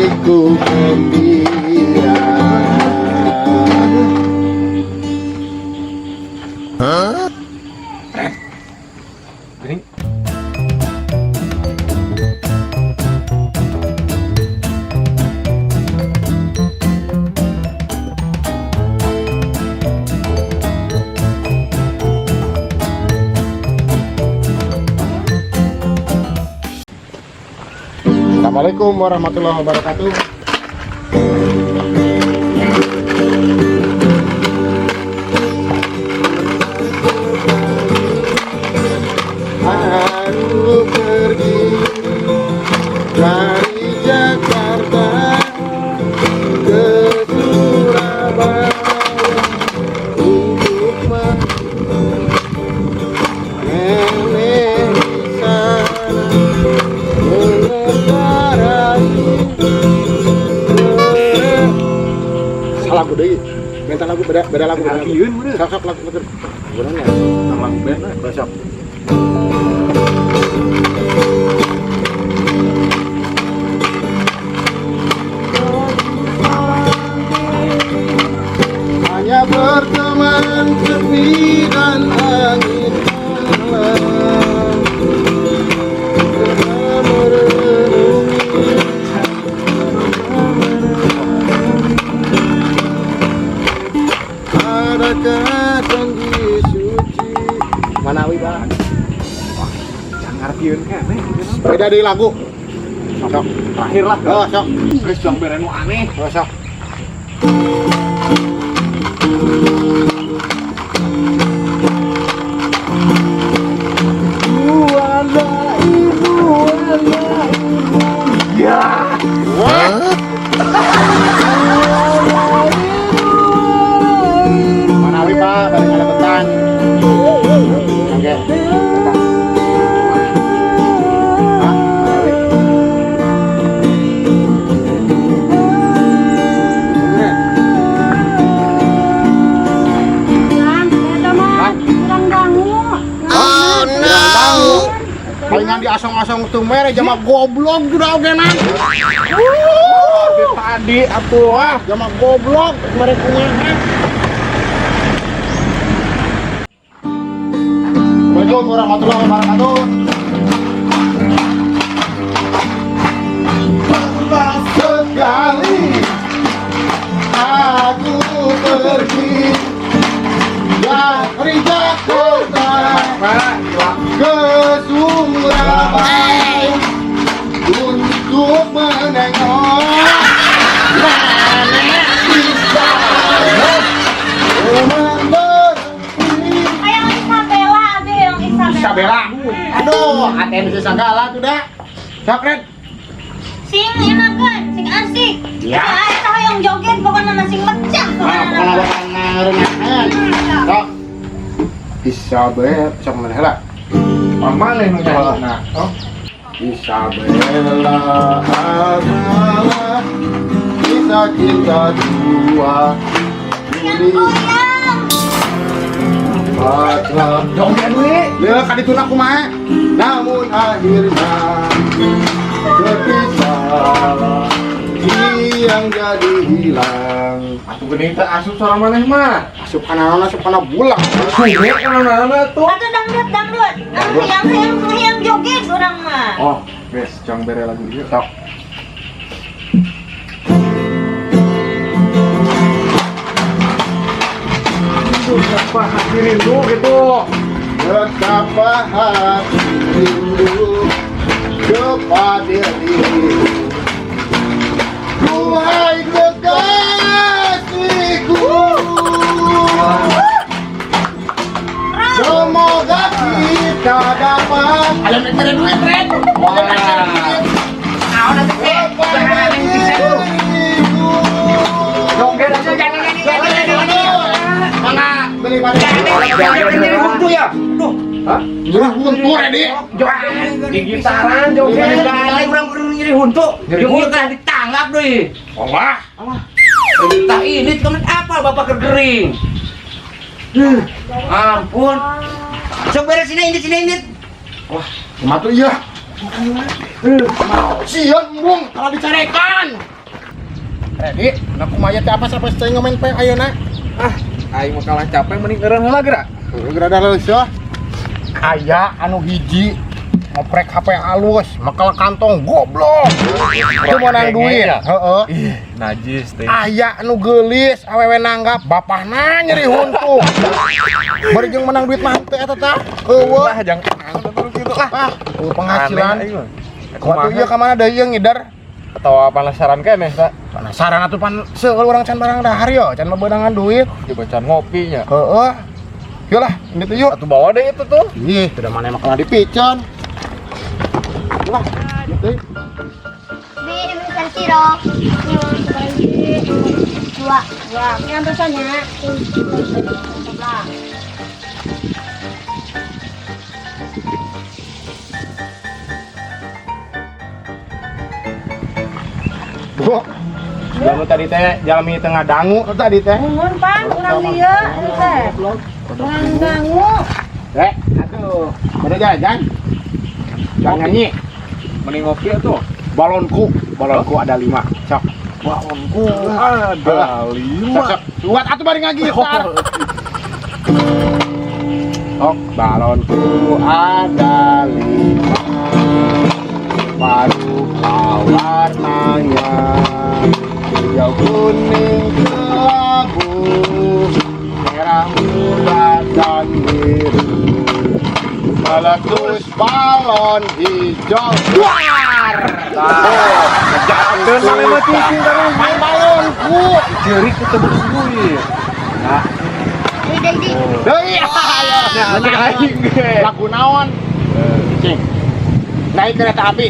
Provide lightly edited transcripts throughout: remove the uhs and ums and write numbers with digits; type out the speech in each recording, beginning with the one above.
Hatiku gembira. Hah? Gini. Assalamualaikum warahmatullahi wabarakatuh. Aku pergi dari Jakarta ke Surabaya untuk nenek di sana mengendarai. Salah lagu deui. Minta lagu beda, beda lagu, beda lagu. Ngartieun meureun. Sok, sok lagu betul. Gunanya. Tentang lagu band lah. Sok. Hanya berteman sepi dan angin malam. Merenungi. Adakah janji suci? Manawi, Pak. Jangan ngartieun keneh gitu. Beda di lagu. Sok. Terakhir lah. Oh, sok. Geus jang bere nu aneh. Oh, sok. Wala ibu, wala ibu. Ya. Wah. Manawi, Pak, bari ngalebetan. Oke. Hah? Manawi. Bener. Yang, eta mah kurang dangu. Oh no. Palingan di asong-asong tuh mere jama goblok juga oge nan. Tadi atuh ah. Jama goblok mere kumaha. Assalamualaikum warahmatullahi wabarakatuh. Pernah sekali aku pergi dari Jakarta ke Surabaya untuk menengok nenek di sana. Kayak Isabella aja yang Isabella. Isabella. Aduh, ATM segala tuh dah. Sok, Red. Sing enakan, sing asik. Ya. Ya. Eta hoyong joget pokoknya mah sing mecah Nah, pokoknya pokoknya mah. bakal ngarengahan. Sok. Isabel, sok mana heula? Mana nu nyalana? Oh. Isabella adalah kisah cinta dua Yang Juli goyang. Patra. Joget we. Ya, kan itu kumaha. Namun akhirnya berpisah, yang jadi hilang. Atuh geuning teh asup suara maneh mah. Asup kana naon, asup kana bulang. Suwe kana naon tuh. Atau dangdut dangdut. Anu yang joget urang mah. Oh, geus jang bere lagu ieu. Sok. Betapa hati rindu gitu. Betapa hati rindu kepada dirimu, duhai kekasihku. Semoga kita dapat. Ayo mere duit, Red. Wah. Kepada diriku. Joget aja jangan. Mana beli pada Nyeri huntu ya? Duh, Hah? Nyerah huntu, Redi. Di gitaran joget. Lain urang kudu nyeri huntu. Nyeri Jeung huntu. ieu kan ditangkap deui. Allah. Entah ini temen apa bapak kegering. Ampun. Sok beres sini ini sini ini. Wah, matu iya. Sieun embung kalau dicarekan. Ready? Nah, kumaha teh apa sampai saya ngomen pe ayeuna? Ah, aing mah kalah capek mending eureun heula geura. Heuh, geura da leuseut. Aya anu hiji ngoprek HP halus, mekel kantong goblok. Itu menang duit. Heeh. Ih, najis teh. Aya anu geulis awewe nanggap bapahna nyeri huntu. Bari jeung menang duit mah teh eta tah. Eueuh. Lah jangan terus gitu lah. Ah, eueuh penghasilan. Aneh, aing mah. Waktu ieu ka mana deui ieu ngidar? Atau penasaran keneh ta? Penasaran atuh pan seueur urang can barang dahar yo, can bebenangan duit. Coba can ngopi nya. Heeh. Yuk lah, ini tuh yuk. Atuh bawa deh itu tuh. Ih, sudah mana emang kena dipicon. Lah, gitu. Bi, siro. Dua. Dua. Ini antosannya. Sebelah. Bu, jamu tadi teh jalmi tengah dangu tuh tadi teh. Nuhun pan, urang dieu ieu teh. Urang dangu. Eh, aduh, mana jajan? Jangan nyanyi. Mending ngopi atuh. Balonku, balonku ada 5. Sok. Balonku ada Sok, 5. sok. Buat atuh bari ngagitar. Sok, balonku ada 5. Rupa warnanya hijau, kuning, kelabu, merah muda dan biru. Meletus balon hijau. Duar! Keun mah mah cicing tarung. Main balonku. Jeurik ketemu duit. Nah, Deui, ayo. nah, aing ge. Lagu naon? Cing. Naik kereta api.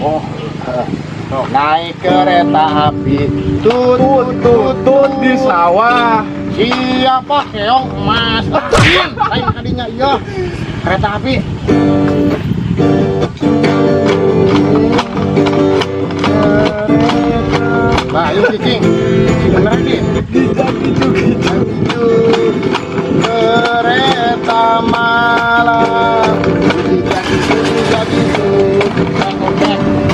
Oh, Naik kereta api. Tut tut tut tut di sawah. Siapa keong emas? Lain, lain kadinya iya. Kereta api. Nah, ayo cicing. Cicing bener nih. Kereta malam.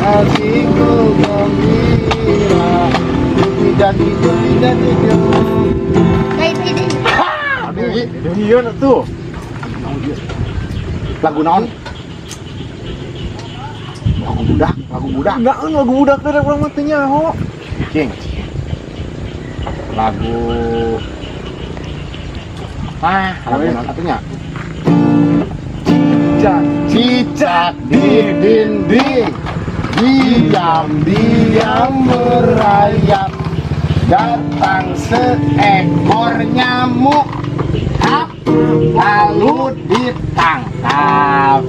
Hatiku gembira. Tidak itu, tidak itu. Aduh, Iya tuh. lagu naon? Lagu budak, lagu budak. Enggak, lagu budak teh urang mah teu nyaho. Cing. Lagu lagu naon atunya? Cicak Cicak di dinding, diam-diam merayap. Datang seekor nyamuk, hap, lalu ditangkap.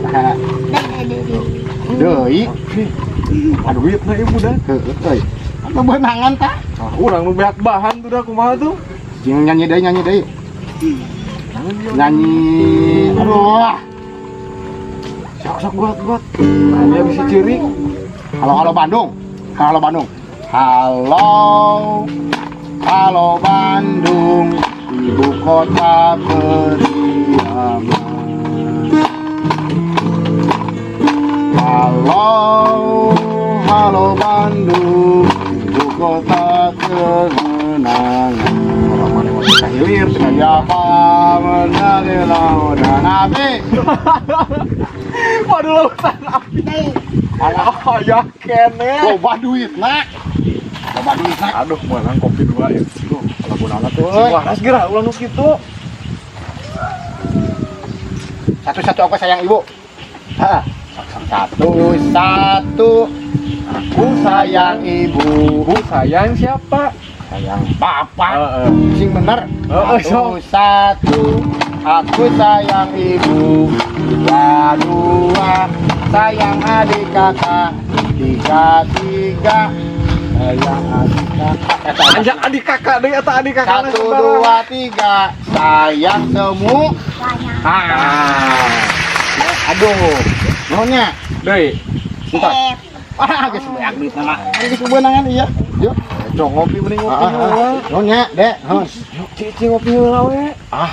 Deui, Aduh, duit na ieu budak. heueuh euy. Apa beunangan tah? Ah, urang nu beak bahan tuh dah kumaha tuh? Jeung nyanyi deui, nyanyi deui. Nyanyi. Aduh. Sok sok buat buat. Dia bisa ciri. Halo halo Bandung. Halo Bandung. Halo. Halo Bandung, ibu kota periangan. Halo, halo Bandung, ibu kota kemenangan. Hilir. Siapa menang lautan api? Waduh lautan api. Alah, Oh, ya kene. loba duit nak. Loba duit nak. Aduh, menang kopi dua ya. Duh, lagu naon atuh euy. Waras geura ulah nu kitu. Satu-satu aku sayang ibu. Ha. Satu-satu aku sayang ibu. Bu sayang siapa? Sayang bapak. Heeh. Sing bener. Heeh, Satu satu aku sayang ibu. Dua dua sayang adik kakak. Tiga tiga sayang adik kakak. Eta, Anjak adik kakak deui eta adik kakak. Satu dua tiga sayang semua. Ah. Aduh, nuhunnya. Deui. Entar. Ah, geus banyak duit mah. Geus beunangan iya. Yuk. Cong ngopi mending ngopi Ah, heula. Nuhunnya, Dek. Nuhun. Yuk cicing ngopi heula we. Ah.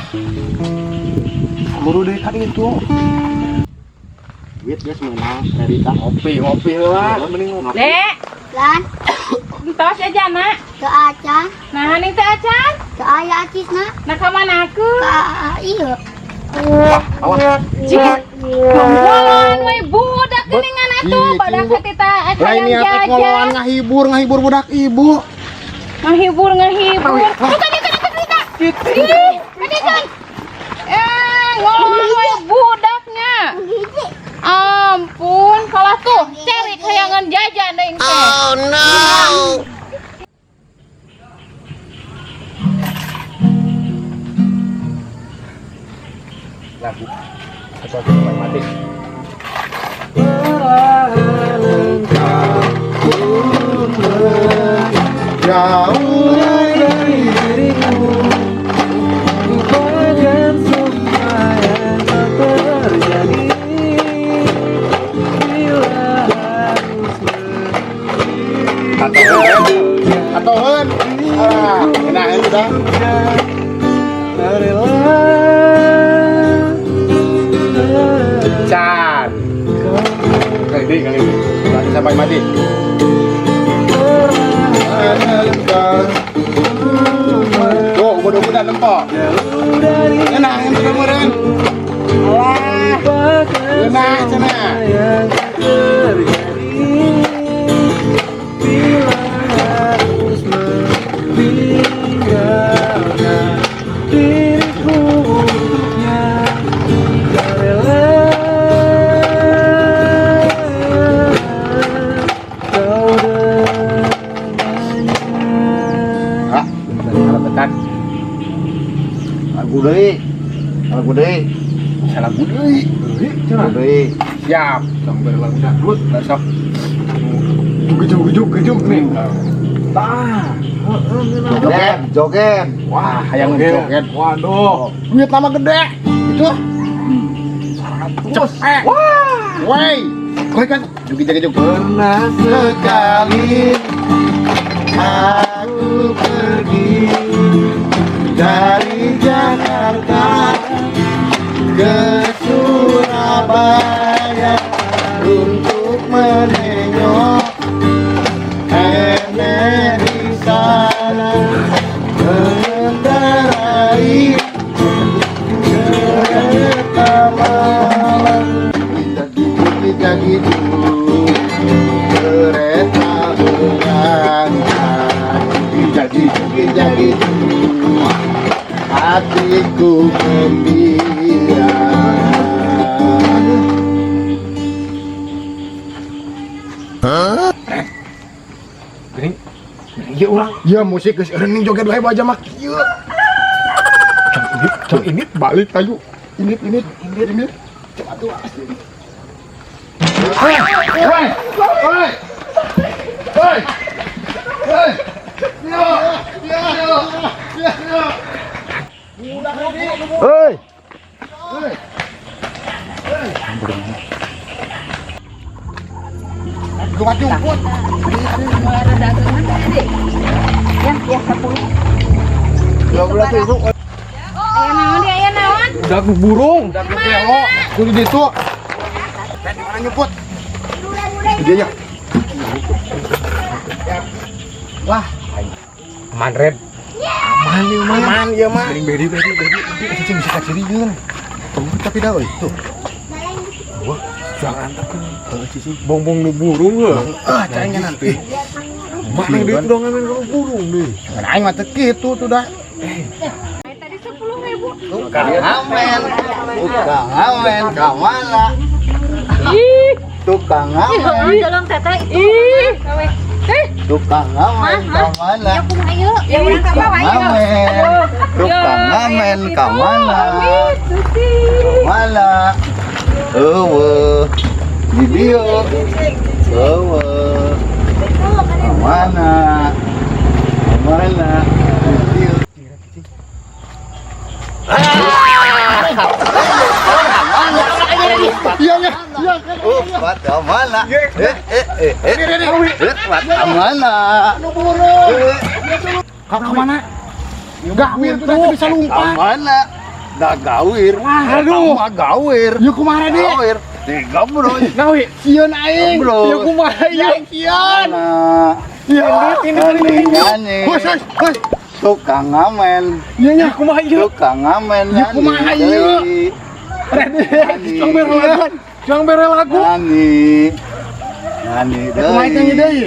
Buru deui ka ditu. Duit geus meunang kredit. Ngopi ngopi heula mending ngopi. Dek, Lan, entos aja nak. Teu acan. Nah, ning teu acan. Teu aya acisna. Nah, ka mana aku? Ka ieu. Cik, ngompolan we budak geuningan atuh, Ih, badak cing, Bu. kita Lain hayang niat rek ngoloan jajan. ngahibur, ngahibur budak ibu. Ngahibur, ngahibur. Bukan, bukan, bukan, bukan. Ih, kan. Eh, ngoloan we budaknya. Hiji. Ampun, kalah tuh cari kayangan jajan deui teh. Oh no. Lagu. Satu sampai mati. Jauh dari Diriku, lupakan semua yang telah terjadi. Bila harus Atoheun. Ah, enak udah. rela. Can. Kali ini, kali ini. Lagi sampai mati. Tuh, udah udah nempok. Jauh dari Enak yang sudah meureun. Alah, enak cenah. yang terjadi. Bila harus meninggalkan diriku untuknya, tak rela kau dengannya. Ah, bener tekan. Lagu deui. Lagu deui. Salah deui. Lagu deui. Siap. Sampai lagu dangdut. Besok. Gejuk gejuk gejuk nih. Tah. Joget, joget. Wah, hayang joget. Waduh. Duit nama gede. Itu. Cepet. Wah. Wey. Kowe kan joget joget joget. Pernah Sekali aku pergi dari Jakarta ke Surabaya untuk menengok nenek di sana, mengendarai kereta malam. Kita gitu kereta berangkat, jadi jadi hatiku gembira. Gini. Iya urang. Ya musik geus eureun joget wae baja mah kieu. Cang ini balik ayo. Ini ini ini ini. Coba tuh asli. Hei, hei, hei. Hei. Hei. Yo, yo, yo, yo. Hei. Hei. Lumat jungkut. Mulai rada tadi. Ya, ya 10. 12.000. Aya naon dia, aya naon? Dak burung. Udah gede kudu ditu. Di mana nyumput? Dia nya. Wah, Aman red. Aman nih mah. Aman ieu mah. Beri beri beri beri. Cicing bisa kacirian. Tapi dah euy, tuh. Wah, jangan takut. Heeh, cicing. Bongbong nu burung heuh. Ah, caingan nanti. Mana dia tuh dong nu burung nih. Kan aing mah teu kitu tuh dah. Tadi 10.000. Tukang ngamen, tukang ngamen, kamana? Ih, Tukang ngamen, tolong teteh itu. Ih. Eh, tukang ngamen, kamana? ya kumaha ieu? Ya urang ka bawah ieu. Ngamen, tukang ngamen, kamana? Kamana? Eueuh, di dieu. Eueuh, kamana? Kamana? Di dieu. Iya, iya, iya. Oh, kamana? Eh, eh, eh, eh. Eh, kamana? Anu burung. Ka mana? Gawir tuh dah bisa lompat. Kamana? Da gawir. Aduh. Mah gawir. Yuk kumaha di? Gawir. Digambrol. Nawi, sieun aing. Gambrol. Yuk kumaha ieu sieun. Mana? Iya. Nyanyi. Nyanyi. Hus, hus, hus. Tukang ngamen. Iya nya. Kumaha ieu? Tukang ngamen Ya, nyanyi. kumaha ieu? Deui. Ready. Nyanyi. Jang bere lagu. Jang bere lagu. Nyanyi. Nyanyi deui. Kumaha nyanyi deui?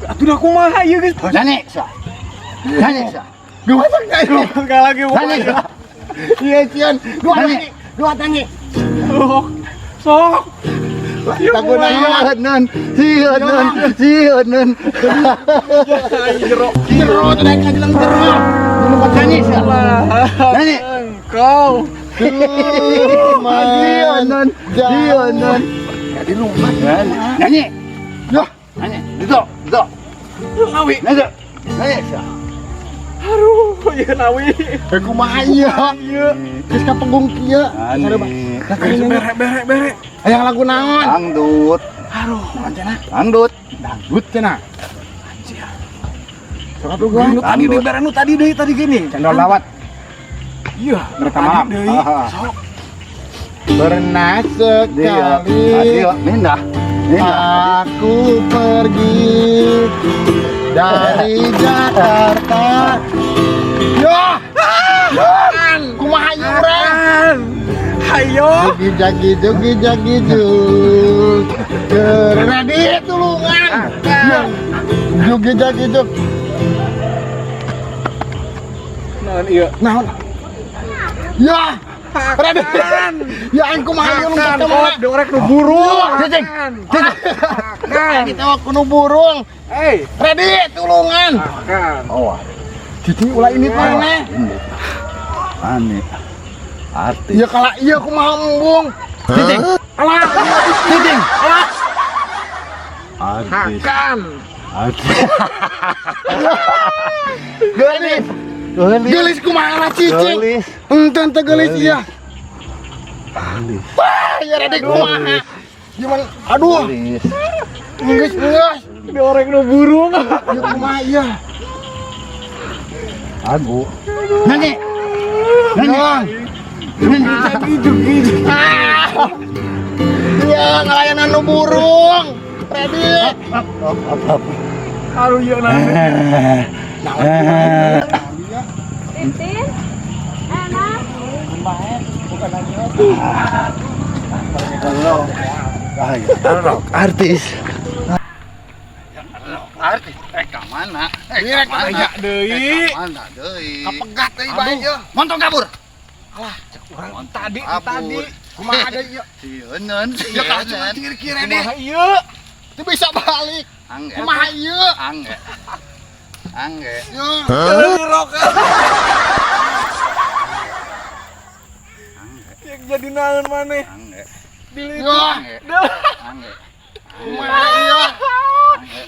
Atuh dah kumaha ieu geus. Nyanyi sa. Nyanyi sa. Gua masak nyanyi. Sekali lagi Nyanyi sa. Iya, Cian. Dua Nyanyi. nyanyi. Dua nyanyi. Sok. Sok. Lagu naon? Sieun, sieun, sieun. Jero. Jero teh daek ngajelang jero. Nu nyanyi sia. Nyanyi. Engkau. Sieun, sieun. Jadi lompat. Nyanyi. Nyanyi. Yah, Nyanyi. Duduk, duduk. Nawi. Nyanyi. Nyanyi sa. Aduh, ieu nawi. eh kumaha ieu? Ieu. Geus kapenggung kieu. Nyanyi. Bere bere bere. Hayang lagu naon? Dangdut. Aduh. Naon cenah? Dangdut. Dangdut cenah. Sok atuh gua. Nu tadi deui bere nu tadi deui tadi gini. Cendol dawet. Iya, Mereka tadi malam. deui. Ah. Sok. Pernah Dia. sekali Dia pindah. Pindah. aku pergi dari Jakarta. Ya. Kumaha ieu urang? Hayo. Jogi jagi jogi jagi jug. Ready tulungan. Ya. Jogi jagi jug. Naon ieu? Naon? Ya. Ready. Ya aing kumaha ieu lompat ka mana? Diorek nu burung. Cicing. Cicing. Kita kudu burung. Eh, Ready tulungan. kan. Oh, Cicing ulah ini mana? ini. Ani. Artis. Ya kalau iya kumaha embung. Cicing. Alah, cicing. Artis. Kan. Artis. Geulis. Geulis. Geulis kumaha cicing? Geulis. Enten teh geulis iya. Geulis. Wah, ya ready kumaha. Gimana? Aduh, Geulis. geus geus. Diorek nu burung. Ya kumaha iya. Agu. Nyanyi. Nyanyi. Nyanyi. Jogi jogi. Iya, ngelayanan nu burung. Ready. Up, up, up, up. Aduh ieu naon. Tintin. Enak. Rock artis. Artis. Eh, ka mana? Eh, Iya, ka mana? Aya deui. Eh, ka mana deui? Kapegat deui bae ieu. Montong kabur. Urang tadi Kabur. tadi. Kumaha deui ieu? Sieun, Ya kalau cuma kiri-kiri ready. Kumaha ieu? Teu bisa balik. Angge. Kumaha ieu? Angge. Angge. Yo. Dirok. Yang jadi naon maneh? Angge. Dili Yo. Angge. Angge. Kumaha ieu? Angge.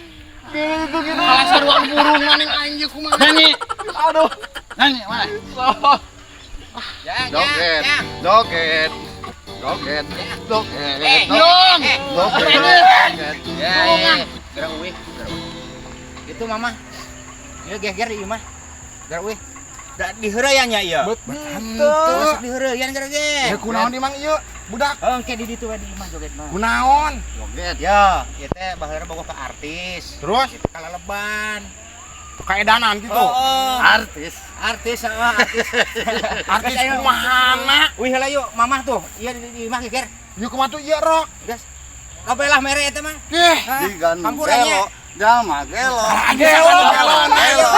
dili itu gitu. Kalah saruang burung maning aing ieu kumaha? Nyanyi. Aduh. Nyanyi mana? Sok. Joget. Joget. Joget. Joget. Yong. Joget. Joget. Ya, ya, ya. Gerak uih, gerak uih. Itu mama. Ieu geger ieu mah. Gerak uih. Da diheureuyan nya ieu. Betul. Masuk diheureuyan gerak ge. Ya kunaon di mang ieu? Budak. Oh, engke di ditu we di imah joget mah. Kunaon? Joget. Ya, ieu teh baheula bogoh ka artis. Terus Kalaleban. kaedanan gitu. Oh, oh. Artis. Artis, heeh, artis. Artis Geus, ayo. kumahana? Uih heula yuk, mamah tuh. Ieu di imah geger. Ieu kumaha tuh ieu rok? Geus. Kabeh lah mere eta mah. Ih, Digan Hampura nya. gelo. Jalma gelo. gelo. Gelo.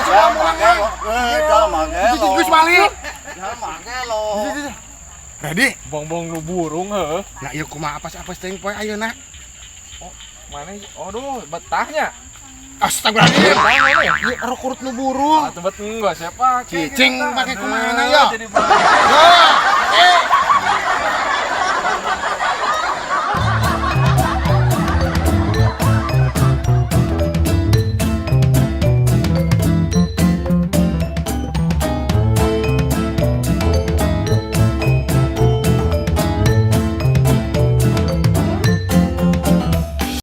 Jalma gelo. Eh, jalma gelo. Geus balik. Jalma gelo. Ready? Bongbong nu burung heuh. Nah, ieu kumaha apa-apa teuing poe ayeuna? Mana? Aduh, betahnya. Astagfirullahaladzim. Ieu rok urut nu burung. Atuh bet enggak siapa? Cicing pake kumaha ya? Jadi